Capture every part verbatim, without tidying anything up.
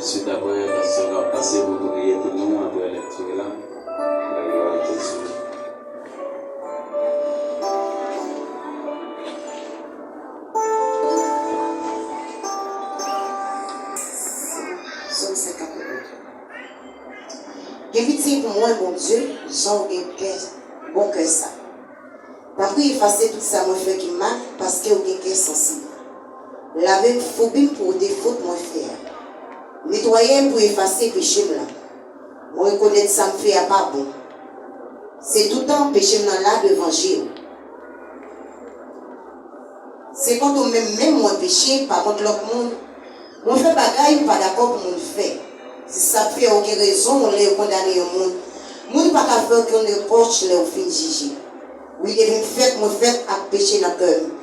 Ensuite, apre, pastè a ap pase pou priye pou nou apre lekti la. Lè yo al tout sou. Sòm senkant. Gen pitye pou mwen, Bondye, jan w gen kè, bon kè sa. Tanpri, efase tout sa mwen fè ki mal, paske w gen kè sansib. Lave m, foubi m pou wote fot mwen fè a. Netwaye m pou efase peche m lan. Mwen rekonèt sa m fè a pa bon. Se toutan peche m nan la devan je w. Se kont ou menm menm mwen peche, pa kont lòt moun. Mwen fè bagay m pa dakò pou moun fè. Se sa k fè ou gen rezon lè yo kondane yon moun. Moun pa ka fè okenn repwòch lè w fin jije. Wi, depi m fèt, mwen fèt ak peche nan kè m.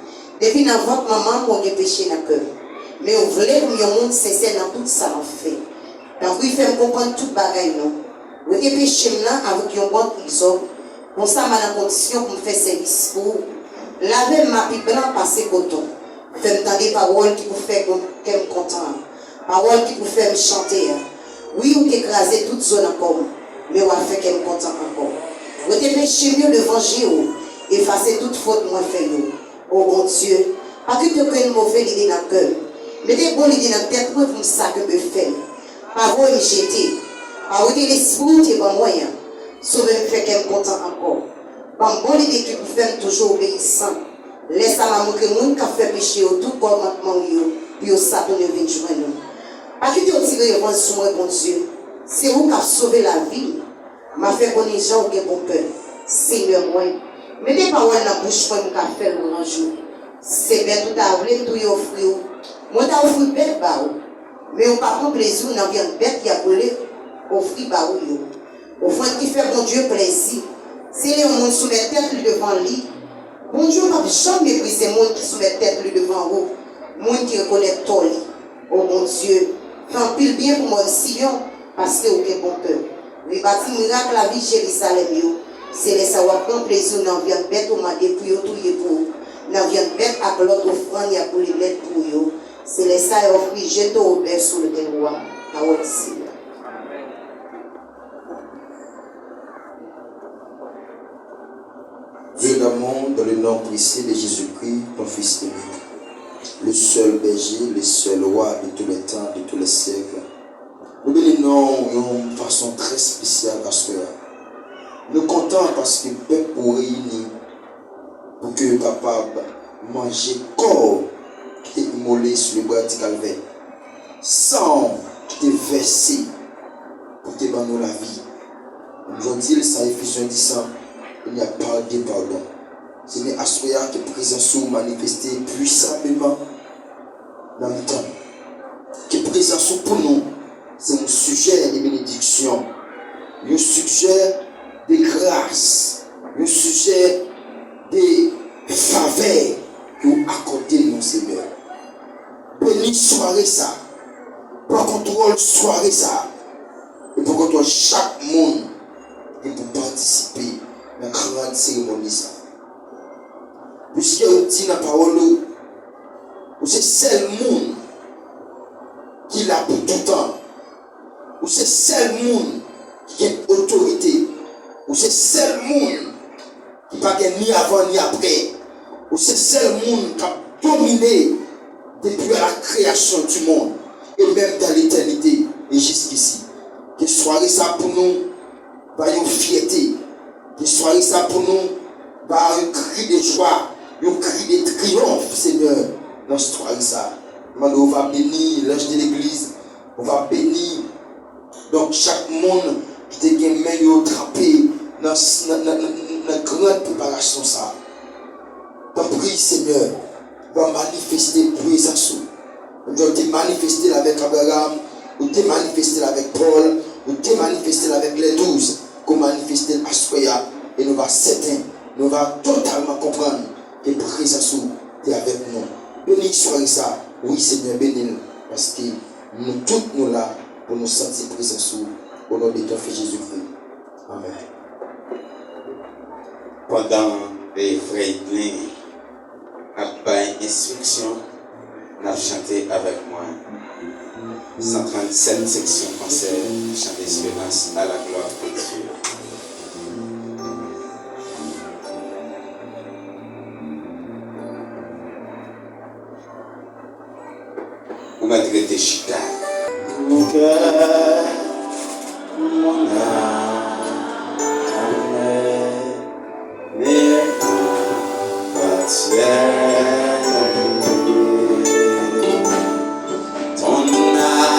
Depi nan vant manman m, mwen gen peche nan kè m. Men ou vle pou m yon moun sensè nan tout sa m ap fè. Tanpri, fè m konprann tout bagay non. Wete peche m nan avèk yon bwat izòp. Konsa, m a nan kondisyon pou m fè sèvis pou ou. Lave m, m a pi blan pase koton. Fè m tande pawòl ki pou fè kè m kontan an. Pawòl ki pou fè m chante a. Wi, ou te kraze tout zo nan kò m, men w a fè kè m kontan ankò. Wete peche m yo devan je w, efase tout fot mwen fè yo. O Bondye, pa kite okenn move lide nan kè m. Mete bon lide nan tèt mwen pou m sa kenbe fèm. Pa voye m jete. Pa wete lespri w te ban mwen an. Sove m, fè kè m kontan ankò. Ban m bon lide ki pou fè m toujou obeyisan. Lè sa m a montre moun k ap fè peche yo tout kòmandman w yo, pou yo sa tounen vin jwenn ou. Pa kite yo tire revanj sou mwen, Bondye. Se ou k ap sove lavi m. M a fè konnen jan ou gen bon kè, Senyè mwen. Mete pawòl nan bouch mwen, m ka fè lwanj ou. Si se bèt ou ta vle, m tou ye ofri w. Mwen ta ofri bèt ba ou. Men ou pa pran plezi w nan vyann bèt y ap boule ofri ba ou yo. Ofrann ki fè Bondye plezi, se lè yon moun soumèt tèt li devan li. Bondye p ap janm meprize moun ki soumèt tèt li devan ou, moun ki rekonèt tò li. O Bondye, fè anpil byen pou mòn Siyon, paske ou gen bon kè. Rebati mirak lavi Jerizalèm yo. Se lè sa w ap pran plezi w nan vyann bèt ou mande pou yo touye pou ou, nan vyann bèt ak lòt ofrann y ap boule lèd pou ou yo. Se lè sa y a ofri je towo bèf sou lotèl ou a. Pawòl Senyè. Dieu d'amour, dans le nom précieux de Jésus-Christ, ton Fils aimé, le seul berger, le seul roi de tous les temps, de tous les siècles. Nou beni non w yon fason trè espesyal aswè a. Nou kontan paske pèp ou reyini pou ke yo kapab manje kò w ki te imole sou le bwa di Kalvè, san w ki te vèse pou te ban nou lavi. Jodi l sa Efezyen di san, il n'y a pas de pardon. Senyè, aswè a ke prezans ou manifeste pwisaman nan mitan nou. Ke prezans ou pou nou se yon sijè de benediksyon, yon sijè de gras, yon sijè de favè ke w akòde nou, Senyè. Beni sware sa. Pran kontwòl sware sa. E pran kontwòl chak moun ki pou patisipe nan gran seremoni sa. Piske ou di nan pawòl ou, ou se sèl moun ki la pou toutan. Ou se sèl moun ki gen otorite. Ou se sèl moun ki pa gen ni avan ni apre. Ou se sèl moun k ap domine depi a la kreyasyon di mond e menm dan letènite e jiskisi. Ke sware sa pou nou ba yon fyète. Ke sware sa pou nou ba yon kri de jwa, yon kri de triyonf, Senyè, nan sware sa. Mande ou va beni lanj de legliz, ou va beni, donk, chak moun ki te gen men yo tranpe nan, nan, nan, nan, nan gran preparasyon sa. Tanpri, Senyè, va manifeste prezans ou. Menm jan ou te manifeste l avèk Abraram, ou te manifeste l avèk Pòl, ou te manifeste l avèk lè douz, ke w manifeste l aswè a, e nou va sèten, nou va totalman konprann ke prezans ou te avèk nou. Beni sware sa, wi, Senyè, beni l, paske nou tout nou la pou nou santi prezans ou, o non de ton Fis Jezikri. Amèn. Pandan, e, frè Edlin ap bay enstriksyon, n ap chante avèk mwen. San trannsèt seksyon konsè, Chant d'espérance à la gloire de Dieu. Ou mèt rete chita. Mon cœur, mon âme, ne appartiennent ton âme, mon âme.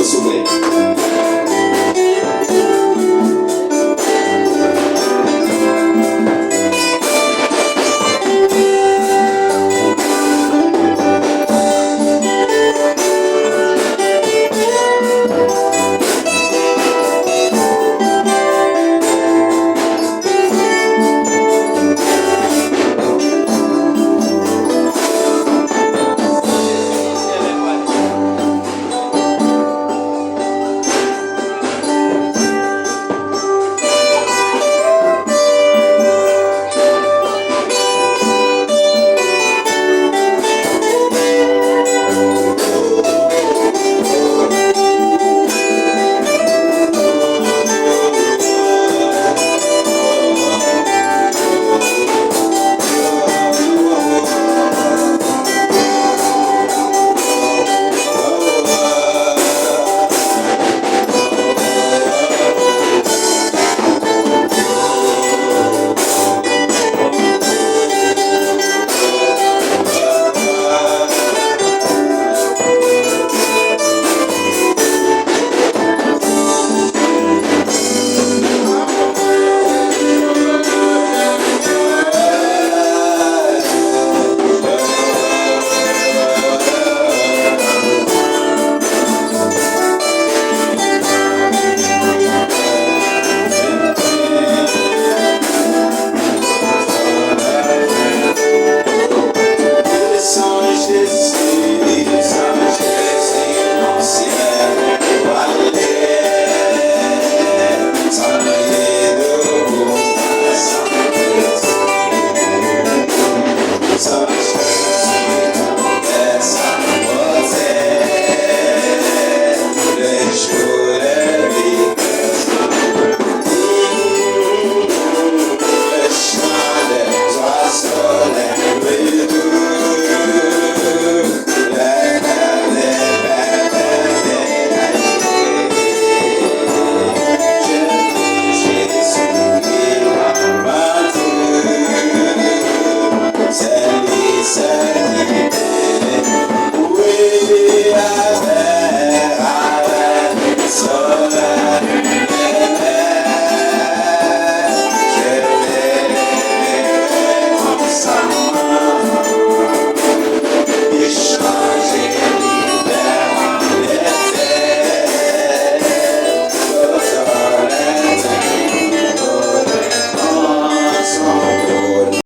Sou mwen.